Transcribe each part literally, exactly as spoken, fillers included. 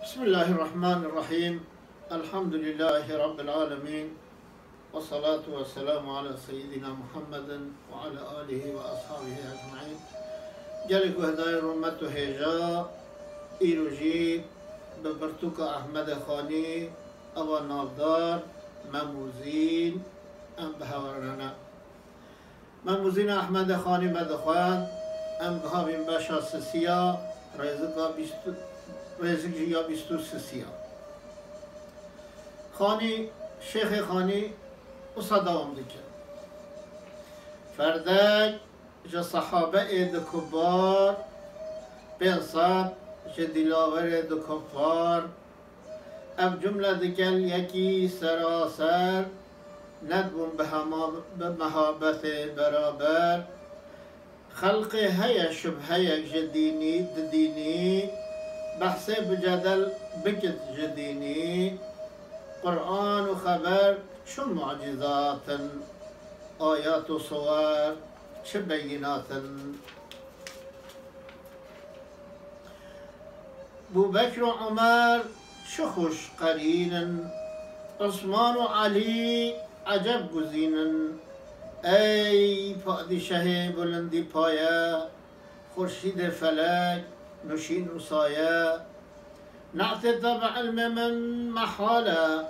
Bismillahirrahmanirrahim. Elhamdülillahi Rabbil alemin. Ve salatu ve selamu ala seyyidina Muhammedin ve ala alihi ve ashabihi ecmaîn. Gelek guhdarê rûmet û hêja, îro jî bi pirtûka Ehmedê Xanî, ewa navdar Memûzîn, em bi hev re ne. Memûzîna Ehmedê Xanî me dixwend, em gihavîn beşa sisiya, rêzika bîst, rêzik jî ya bîst û sisiya. Xanî, Şêxê Xanî wisa dewam dike. Ferdek ji sehabe ê di kubar, pênc sed ji dîlawerê di kuffar, ev cumle digel yekî seraser, nedibûn bi hema, bi mehabetê beraber. Xelqê heye şubheyek ji dînî, di dînî, behsê bi cedel bikit ji dînî. Quran û xeber çi mucîzat in, ayat û siwer çi beyînat in. Bûbekr û Umer çi xweş qerîn in, Usman û Elî eceb guzîn in. Ey padîşehê bulindî paye, xurşîdê felek nuşîn û saye. Ne'tê te bi ilmê min mehal e,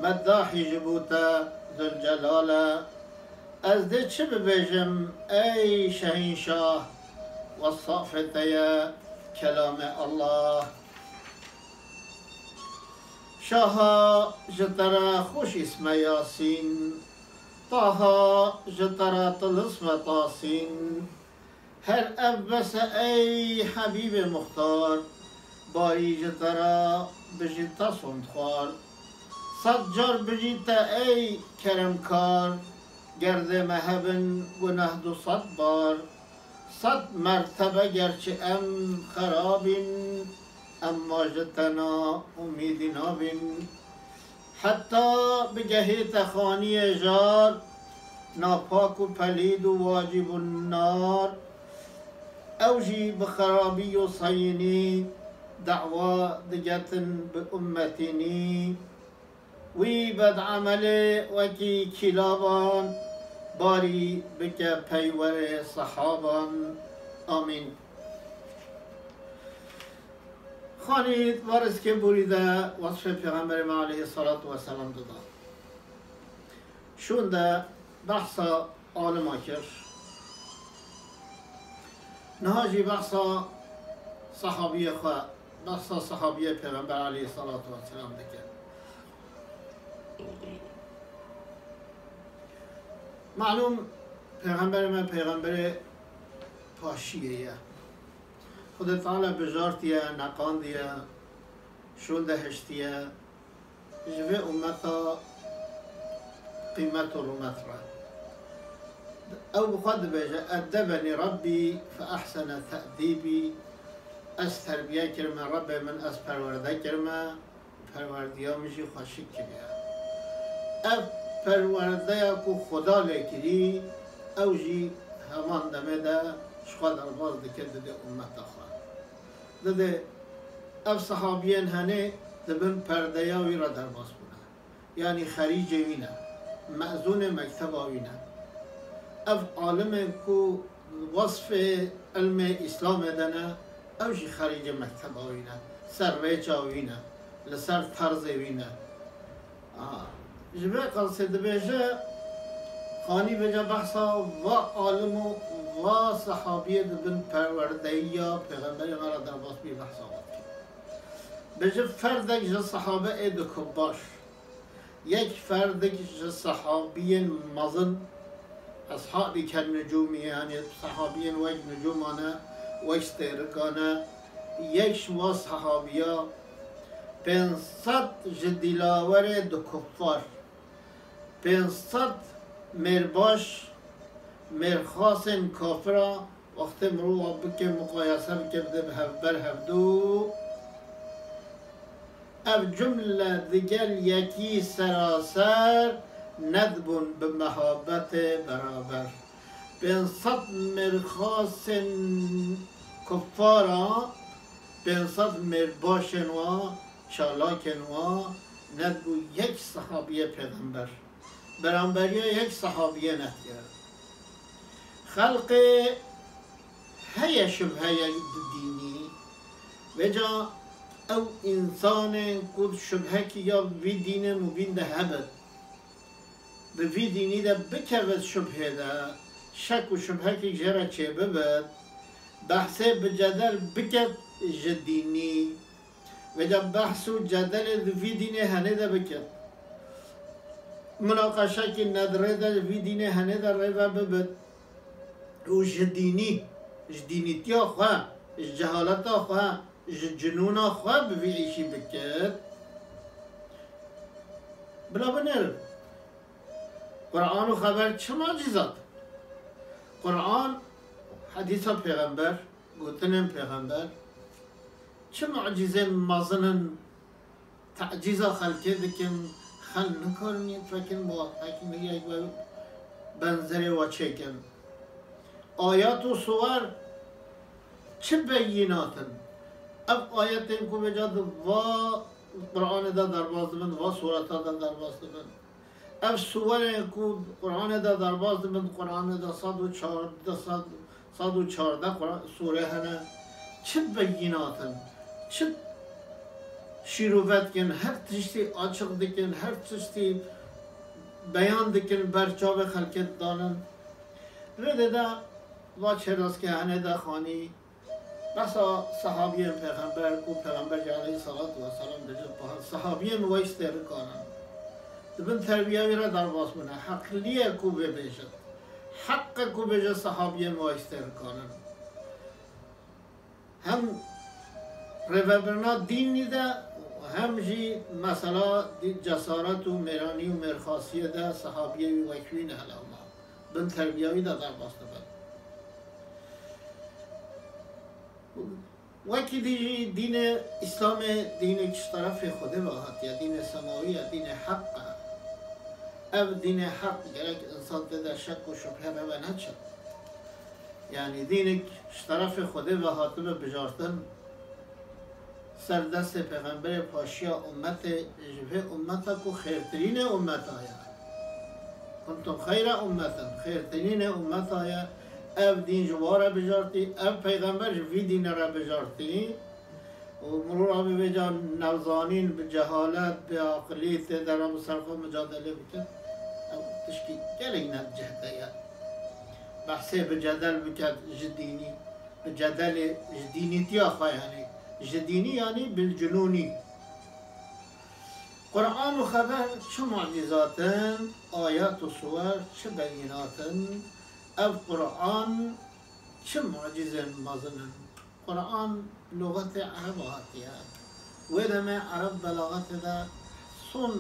meddahî ji bo te Zilcelal e. Ez dê çi bibêjim, ey şehînşah, wesafê te ye kelamê Allah. Şaha ji te re xweş îsme Yasîn, Taha ji te re tilisme Tasîn. Her ev bes e ey Hebîbê Muxtar, barî ji te re bijî te sondxwar. Sed car bijî te ey keremkar, ger dê me hebin guneh du sed bar. Sed mertebe gerçi em xerab in, emma ji te naumîdî nabin. Heta bigehê te xaniyê jar, napak û pelîd û wacîb û nar. Ew jî bi xerabî û seyînî, dewa digetin bi ummetînî. Wî bedemelê wekî kîlaban, barî bike peywerê sehaban. Amîn. Xanî va rêzikê borî de wesfê Pêxemberê me aleyhisselatu vesselam dida. Şûnde behsa alima kir. Niha jî behsa sehabiyê xwe, behsa sehabiyê Pêxember aleyhisselatu vesselam dike. Malûm, Pêxemberê me pêxemberê paşiyê ye. Xwedê Teala bijartiye, neqandiye, şûnde hiştiye. Ji vê ummeta qîmet û rûmet re. Ew bi xwe dibêje, "Eddebenî Rabbî fe ehsene te'dîbî." Ez terbiye kirime, Rebbê min ez perwerde kirime, perwerdiya min jî xweşik kiriye. Ev perwerdeya ku Xuda lê kirî, ew jî heman demê de ji xwe derbas dike, didê ummeta xwe. Didê ev sehabiyên henê di bin perdeya wî re derbas bûne. Yanî xerîcê wî ne, mezûnê mekteba wî ne. Ev alimên ku wasfê ilmê Îslamê de ne, ew jî xerîcê mekteba wî ne, ser rêça wî ne, li ser terzê wî ne. A, ji vê qasê dibêje, Xanî vêca behsa va alim û va sehabiyê di bin perwerdeyiya Pêxemberê me re derbas bî behsa wan dike. Bêje ferdek ji sehabe ê di kubar. Yek ferdek ji sehabiyên mezin, eshabî ken nucûmî, yanî sehabiyên wek nucûman e, wek stêrikan e, yek ji wa sehabiya, pênc sed ji dîlawerê di kuffar, pênc sed mêrbaş, mêrxasên kafira, wextê mirov wan bike, muqayese bike, bide bi hevber hevdu. Ev cumle digel yekî seraser nedibûn bi mehabetê beraber. Pênc sed mêrxasên kuffara Pênc sed mêrbaşên wa, çalakên wa, nedibû yek sehabiyê pêxember. Beramberiya yek sehabiyê nedikirin. Xelqê heye şubheyek di dînî. Vêca ew însanên ku şubhekî ya vî dînê mubîn de hebit, di vî dînî de bikevit şubhê de, şek û şubhekî jê re çêbibit, behsê bi cedel biket ji dînî. Vêca behs û cedelê di vî dînê henê de biket. Munaqeşekî nedirê de vî dînê henê de rêve bibit. Û ji dînî, ji dînîtiya xwe, ji cehaleta xwe, ji cinûna xwe bi vî îşî biket. Bila binêrin. Quran û xeber çi mucîzat? Quran, hedîsa pêxember, gotinên pêxember, çi mucîzên mezin in, tecîza xelkê dikin, xelk nikarin yên fekin bo, fekin yek we benzerê we çêkin. Ayet û suwer çi beyînat in? Ev ayetên ku vêca di va Quranê de derbas dibin, va sureta de derbas dibin. Ev suwerên ku Quranê de derbas dibin, Quranê de sed û çardeh, sed, sed û çardeh Quran, sûre hene. Çi beyînat in, çi şîrove dikin, her tiştî açiq dikin, her tiştî beyan dikin, ber çavê xelkê didanin. Rêdê de va çêraske hene de xanî, behsa sehabiyên pêxember ku pêxember jî aleyhissalatu vesselam dibêje, sehabiyên wê stêrikan in. Di bin terbiya wî re derbas bûne. Heqlî ye ku vê bêjin. Heq e ku bêje sehabiyên wê stêrikan in. Hem rêvebirina dînî de, hem jî mesela dî-, cesaret û mêranî û mêrxasiyê de sehabiyê wî wek wî ne helewma. Bin terbiya wî de derbas dibin. Wekî dî jî dînê Îslamê dînek ji terefê Xwedê ve hatiye, dînê semawî ye, dînê heq e. Ev dînê heq gerek însan tê de şek û şubhe re ve neçe. Yanî dînek ji terefê Xwedê ve hatibe bijartin, ser destê pêxemberê paşiya ummetê ji vê ummeta ku xêrtirînê ummeta ye. Kuntum xeyra ummetin, xêrtirînê ummeta ye. Ev dîn ji wa re bijartî, ev peyxember ji vî dînê re bijartî. Û mirov rabê vêca nevzanîn, bi cehalet, bi aqilî tê de re bi ser xwe mucadelê bikin. Ew tişkî gelek ne cih de ye. Behsê bi cedel biket ji dînî, bi cedelê ji dînîtiya xwe yanî. Ji dînî yanî bil cunûnî. Quran û xeber çi mucîzat in, ayet û suwer çi beyînat in, ev Quran çi mucîzên mezin in. Quran luxetê ereba hatiye. Wê demê ereb belaxetê de son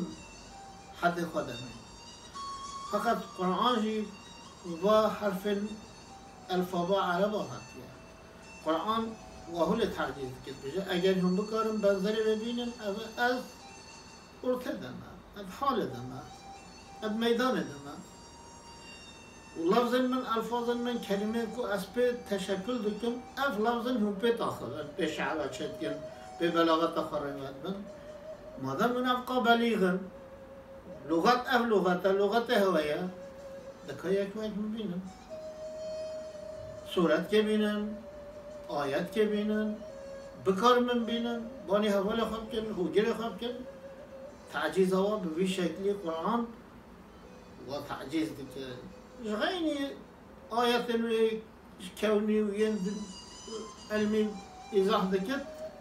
hedê xwe demê. Feqet Quran jî va herfên elfaba ereba hatiye. Quran wa hûlê tecîz dikir. Bêje, eger hûn bikarin benzerê vê bînin, ev ez ortê de me, ez halê de me, ez meydanê de me. Û lafzên min, elfazên min, kelîmeyên ku ez pê teşekil dikim, ev lafzên hûn pê daxivin, pê şi'ra çêdikin, pê belaxeta xwe rêve dibin. Madem hûn ev qas belîx in, luxet ev luxet e, luxetê hewe ye, dika yek wek bibînin. Sûretkê bînin, ayetkê bînin, bikarin min bînin, banî hevalê xwe bikin, hûgirê xwe bikin. Tecîza wa bi vî şeklî Quran wa tecîz dike. Ji xeynî ayetên wê ji kewnî û yên di-, ilmî îzah dike,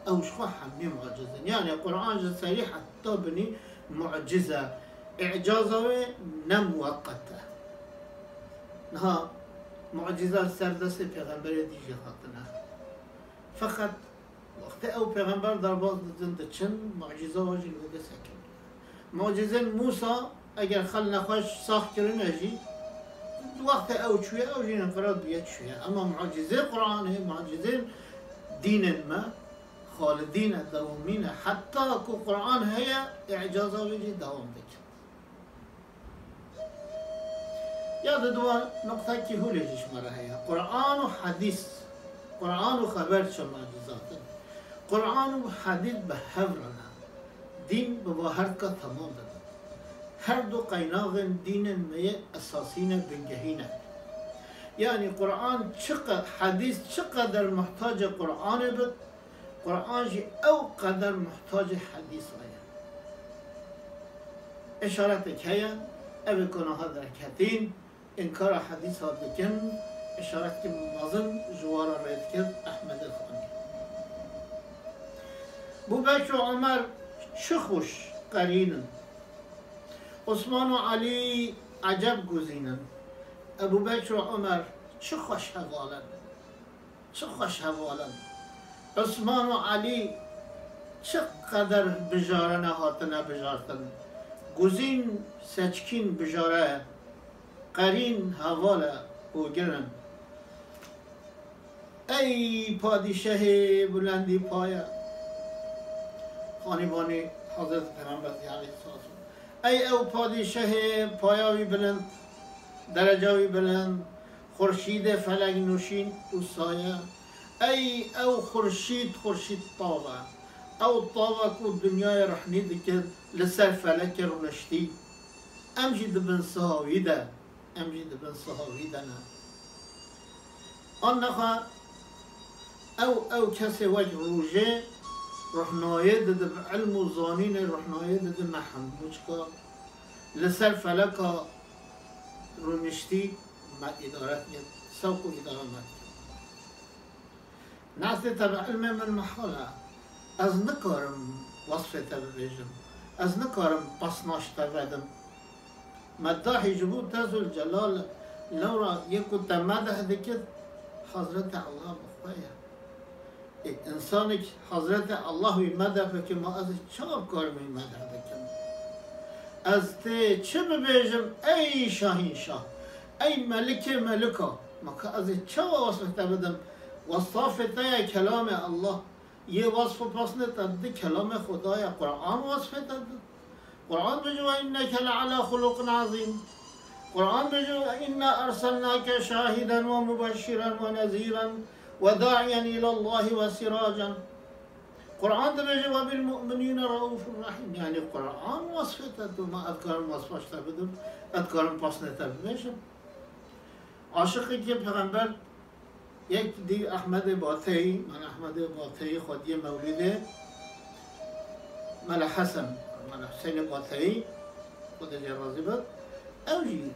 ew ji xwe hemî muciz in. Yanî Quran ji serî heta binî muciz e. Îcaza wê ne muweqet e. Niha muciza ser destê pêxemberê dî jî hatine. Feqet wextê ew pêxember derbas didin diçin, mucîza we jî li wê de sekinî. Mucîzên Mûsa eger xel nexweş sax kirine jî, wextê ew çûye, ew jî înqirad bûye çûye. Ema mucîzê Quranê, mucîzên dînên me, xalidî ne, dewamî ne. Heta ku Quran heye, îcaza wê jî dewam dikin. Ya di dua nuqtekî hûlê jî ji me re heye. Quran û hedîs, Quran û xeber çi mucîzat in. Quran û hedîs bi hev re ne. Dîn bi va her dika temam bibin. Her du qeynaxên dînên me yê esasî ne, bingehî ne. Yanî Quran çi qe-, hedîs çi qeder muhtacê Quranê bit, Quran jî ew qeder muhtacê hedîsa ye. Îşaretek heye, ev ê ku niha derketîn, înkara hedîsa dikin, îşaretkî mezin ji wan re rê dikir Ehmedê Xanî. Bûbekr û Omer çi xweş qerîn in. Osman û Elî eceb guzîn in. Ebûbekr û Omer çi xweş heval in. Çi xweş heval in. Osman û Elî çi qeder bijarine hatine bijartin. Guzîn seçkîn bijare, qerîn heval e, hûgir in. Ey padîşehê bulendî paye. Xanîbanî Hezretî Peyxember aleyhisselam. Ey ew padîşehê paya wî bilind, dereca wî bilind, xurşîdê felek nûşîn û saye. Ey ew xurşîd, xurşîd tav e. Ew tav e ku dinyayê rihnî dikir, li ser felekê rûniştî. Em jî di bin siha wî de, em jî di bin siha wî de ne. An nexa ew, ew kesê wek rojê ruhnayê didi, bi ilm û zanînê ruhnayê didi me hemû çika li ser feleka rûniştî me îdare dikin, sewq û îdare me dikin. Nasê te bi ilmê min mehal e. Ez nikarim wesfê te bibêjim. Ez nikarim pesnaş te vedim. Meddahî ji bo te Zûlcelal, lewra yê ku te medeh dikir, Hezretê Allah bi xwe ye. Ê, însanek Hezretê Allah wî medeh bike, ma ez ê çawa bikarim wî medeh bikim? Ez tê çi bibêjim, ey şahîn şah, ey melikê melika? Ma ka ez ê çawa wesfê te bidim? Wesafê te ye kelamê Allah. Yê wesf û pesnê te di kelamê Xwedayê Quran wesfê te di. Quran bêje, "Ve inneke le ala xuluqin azîm." Quran bêje, "Inna erselnake şahiden ve mubeşşiren ve nezîren ve da'iyen ilallahi ve siracan." Quran dibêje, "Ve bil mu'minîne reufur rahîm." Yanî Quran wesfê te di, ma ez karim wesfa ji te bidim, ez karim pesnê te bibêjim. Aşiqekî Pêxember Yek dî Ehmedê Bateyî, Mela Ehmedê Bateyî xwediyê mewlîdê, Mela Hesen, Mela Huseyinê Bateyî, Xwedê jê razî bit. Ew jî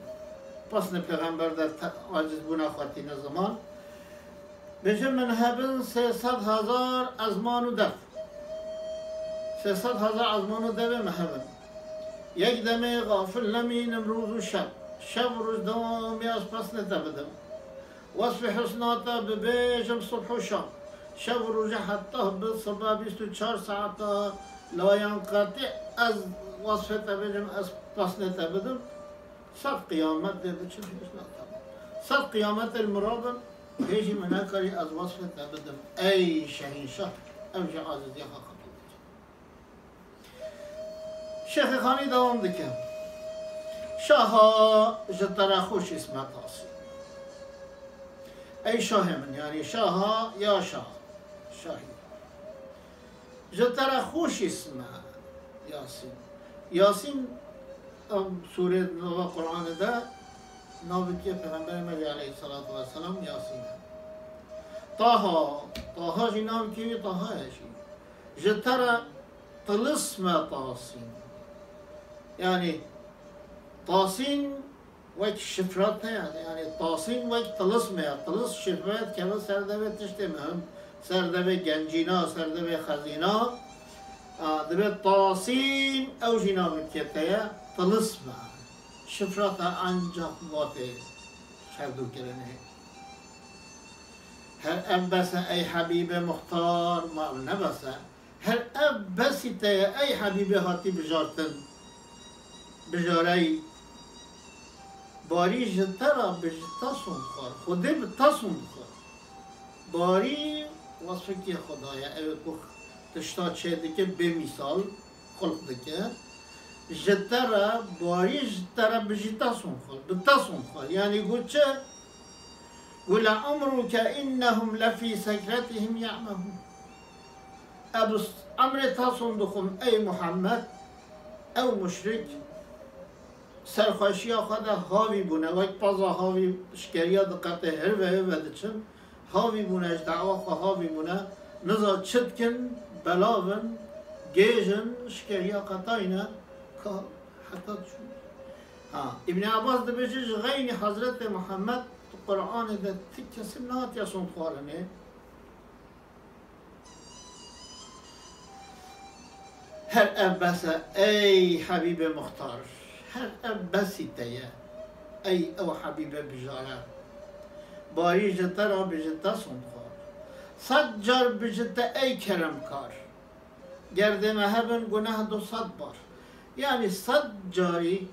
pesnê Pêxember de te-, acizbûna xwe tîne ziman. Bêje, min hebin sê sed hezar ezman û dev. Sê sed hezar ezman û devê me hebin. Yek demê xafil nemînim rûz û şev. Şev û roj dewamî ez pesnê te bidim. Wesfê husna te bibêjim subh û şam. Şev û roje heta bi sibe bîst û çar saeta layan qetî ez wesfê te bêjim, ez pesnê te bidim. Sed qiyamet dê biçim husna te. Sed qiyamet el mirabim, hêjî min nekarî ez wesfê te bidim. Ey şehînşah, ew jî aciziya xwe qebûl dike. Şêxê Xanî dewam dike. Şaha ji te re xweş îsmet asî. Ey şahê min, yanî şaha ya şah. Şahî. Ji te re xweş îsme Yasîn. Yasîn, em sûrê nava Qur'anê de navê Pêxemberê me jî aleyhissalatu vesselam Yasîn e. Taha, Taha jî navê wî Taha ye jî. Ji te re Tilisme Tasîn. Yanî Tasîn wek şifra te ye. Yanî Tasîn wek tilisme ye. Tilis şifre dikeve ser devê tiştê muhim. Ser devê gencîna, ser devê xezîna. A, divê Tasîn ew jî navê te ye. Tilisme. Şifra te ancax vatê çavdûkirinê. Her ev bes e ey Hebîbê Muxtar, ma ev ne bes e. Her ev besî te ye, ey Hebîbê hatî bijartin. Bijareyî. Barî ji te re bi ji te sonxwar. Xwedê bi te sonxwar. Barî wesfekî Xweda ye. Ew ê ku tişta çêdike bê mîsal xulq dike. Ji te re, barî ji te re bi ji te sonxwar. Bi te sonxwar. Yanî got çi? Got, "Le'emruke innehum lefî sekretihim ya'mehûn." Ez emrê te son dixwim, ey Muhammed, ew muşrik serxweşiya xwe de havî bûne, wek paza havî şikeriya diqete, hirve hirve diçin, havî bûne, ji dawa xwe havî bûne, niza çi dikin, belav in, gêj in, şikeriya qetayne, ka heta çû. Ha, Îbn Abbas dibêje, ji xeynî Hezretê Muhammed di Qur'anê de ti kesî nehatiye son xwarinê. Her ev bes e, ey Hebîbê Muxtar, her ev besî te ye, ey ew Hebîbê bijare. Barî ji te re bi ji te son xwar. Sed car bi ji te ey keremkar. Ger dê me hebin guneh du sed bar. Yanî sed carî,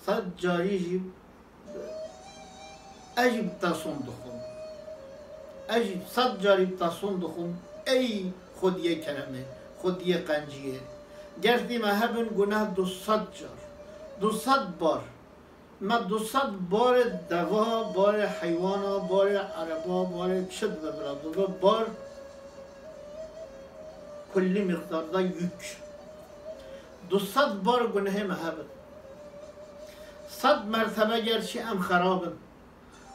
sed carî jî ez jî bi te son dixwim. Ez jî sed carî bi te son dixwim. Ey Xwediyê keremê, Xwediyê qenciyê. Ger dê me hebin guneh du sed car. Du sed bar. Me du sed barê deva, barê heywana, barê ereba, barê çi dibe bila bibe bar kullî mîqdarda yük. Du sed bar gunehê me hebin. Sed mertebe gerçî em xerab in.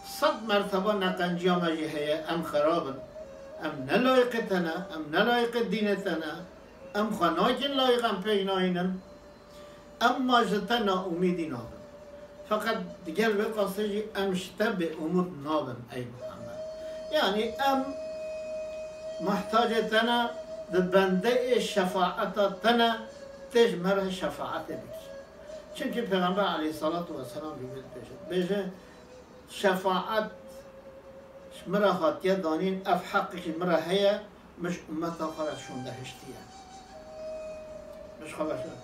Sed merteba neqenciya me jî heye, em xerab in. Em ne layiqê te ne, em ne layiqê dînê te ne. Em xwe nakin layiq, em pêk nayînin. Emma ji te naumîdî nabin. Feqet digel vê qasê jî em ji te bêumûd nabin, ey Muhammed. Yanî em muhtacê te ne, di bendeyê şefaeta te ne, tê ji me re şefaetê bikî. Çimkî Pêxember aleyhisselatu vesselam jî vê dibêje. Dibêje, şefaet ji min re hatiye danîn, ev heqekî min re heye, min ji ummeta xwe re şûn behiştî ye. Min ji xwe ve şûn.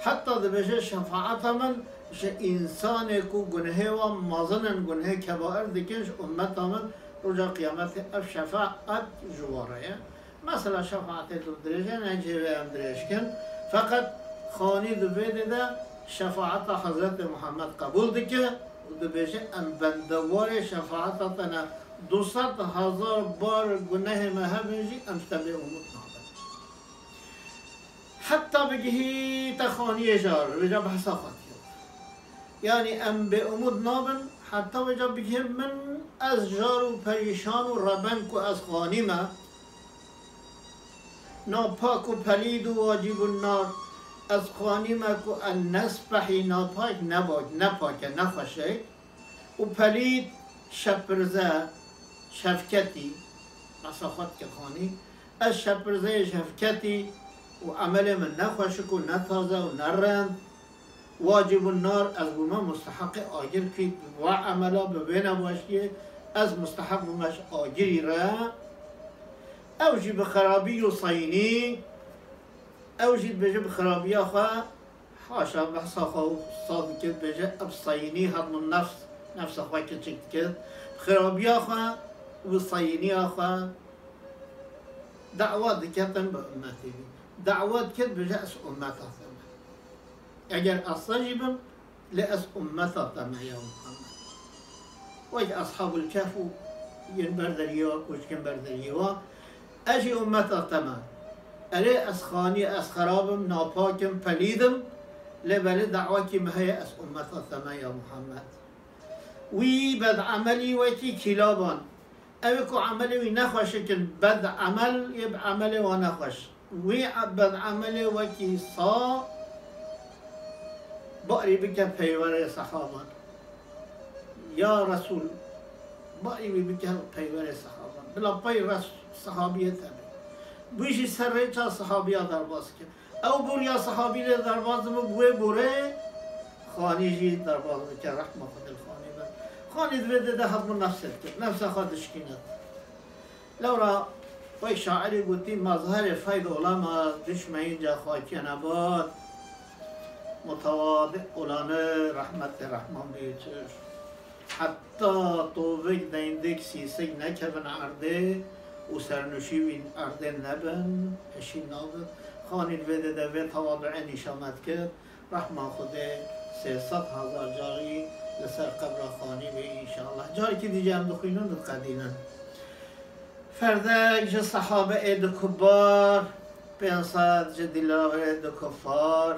Heta dibêje, şefaeta min ji însanê ku gunehê wan mezin in, gunehê kebair dikin, ji ummeta min roja qiyametê ev şefaet ji wan re ye. Mesela şefaetê tu dirêj e, ne cihê wê em dirêj kin. Feqet Xanî di vê dê de şefaeta Hezretê Muhammed qebûl dike û dibêje, em bendewarê şefaeta te ne, du sed hezar bar gunehê me hebin jî em ji te bêumûd nabin. Heta bigihîte Xaniyê jar, vêca behsa xwe dike. Yanî em bêumûd nabin, heta vêca bigihî min, ez jar û perîşan û reben ku ez Xanî me, napak û pelîd û wacîbûnnar, ez Xanî me ku en nespehî, napak, nebak, nepak e, nexweş e, û pelîd, şepirze, şefketî, behsa xwe dike Xanî, ez şepirzeyê şefketî û emelê min ne xweşik û ne taze û ne rend, wacîbûnnar, ez bûme musteheqê agir kî, bi va emela, bi vê nebaşiyê, ez musteheq bûme ji agirî re. Ew jî bi xerabî û sayînî, ew jî dibêje bi xerabiya xwe, haşa, behsa xwe û saz dike, dibêje, ev sayînî hat min nefs, nefsa xwe kiçik dike, bi xerabiya xwe û bi sayîniya xwe dawa dike, tem bi ummetê wî. Dawa dike, dibêje, ez ummeta te me. Eger ez te jî bim, lê ez ummeta te me ya Muhammed. Wek Eshabul Kehf û yên ber deriyê wa, koçkên ber deriyê wa, ez jî ummeta te me. Erê, ez Xanî, ez xerab im, napak im, pelîd im, lê belê dawekî me heye, ez ummeta te me ya Muhammed. Wî bedemelî wekî kîlaban. Ew ê ku emelê wî nexweşik in, bed emel yê bi emelê wan nexweş. Wî e-, bed emelê wekî sa barî bike peyverê sehaban. Ya Resul, barî wî bike peyverê sehaban. Bila pey res-, sehabiyê te be. Wî jî ser rêça sehabiya derbas kir. Ew bûriya sehabî lê derbas dibe, bi wê bûrê Xanî jî derbas dike, rehma Xwedê li Xanî be. Xanî di vê dê de hezmû nefsê dike, nefsa xwe dişkîne. Lewra wek şairî gotî, mazherê feyd olamaz, düşmeyince xakiyê nebat, mutewadi olanı rahmetli Rahman büyütür. Heta tovik, deyindik, sîsik nekevin erdê û sernuşî wî erdê nebin, eşî nabin. Xanî li vê dê de vê tewaduê nîşan me dikir. Rehma Xwedê sê sed hezar carî li ser qebra Xanî bê înşallah. Carekî dî jî em dixwînin, diqedînin. Ferdek ji sehabe ê du kubar, pênc sed ji dilavê du kufar,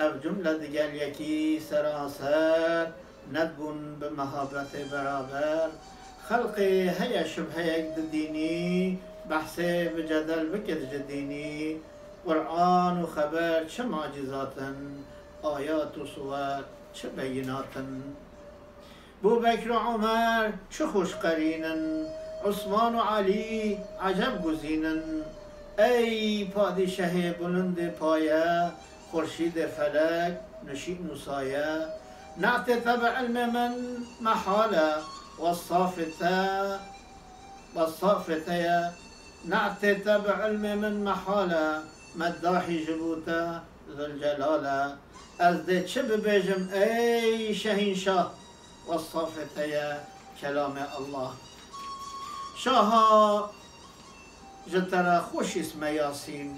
ev cumle digel yekî seranser, nedbûn bi mehabetê beraber. Xelqê heye şubheyek di dînî, behsê bi cedel bikir ji dînî. Quran û xeber çi macîzat in, ayat û suwer çi beyînat in. Bûbekr û Omer çi xweş qerîn in, Osman û Elî eceb guzîn in. Ey padîşehê bulindê paye, xurşîdê felek nuşîn û saye. Ne'tê te bi ilmê min mehal e, wesafê te, wesafê te ye. Ne'tê te bi ilmê min mehal e, meddahî ji bo te Zilcelal e. Ez dê çi bibêjim ey şehînşah, wesafê te ye kelamê Allah. Şaha ji te re xweş îsme Yasîn,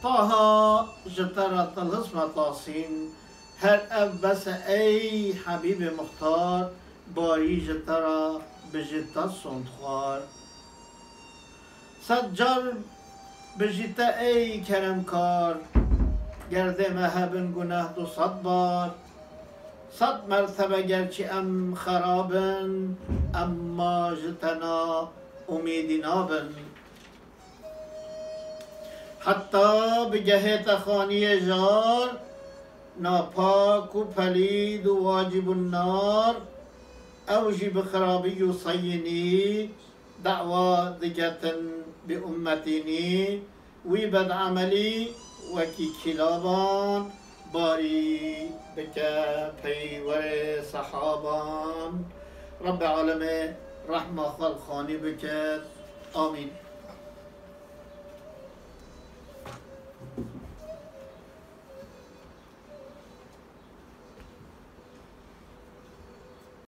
Taha ji te re tilhisme Tasîn. Her ev bes e ey Hebîbê Muxtar, barî ji te re bijî te sond xwar. Sed car bijî te ey keremkar, ger dê me hebin guneh du sed bar. Sed mertebe gerçî em xerab in, emma ji te na umîdî nabin. Heta bi gehê te xaniyê jar, napak û pelîd û wacîb û nar, ew jî bi xirabî û seyînî, dawa diketin bi ummetînî, wî bedemelî wekî kîlaban, barî bike peywerê sehaban. Rebbê alemê rehma xwe li xanî bikir. Amîn.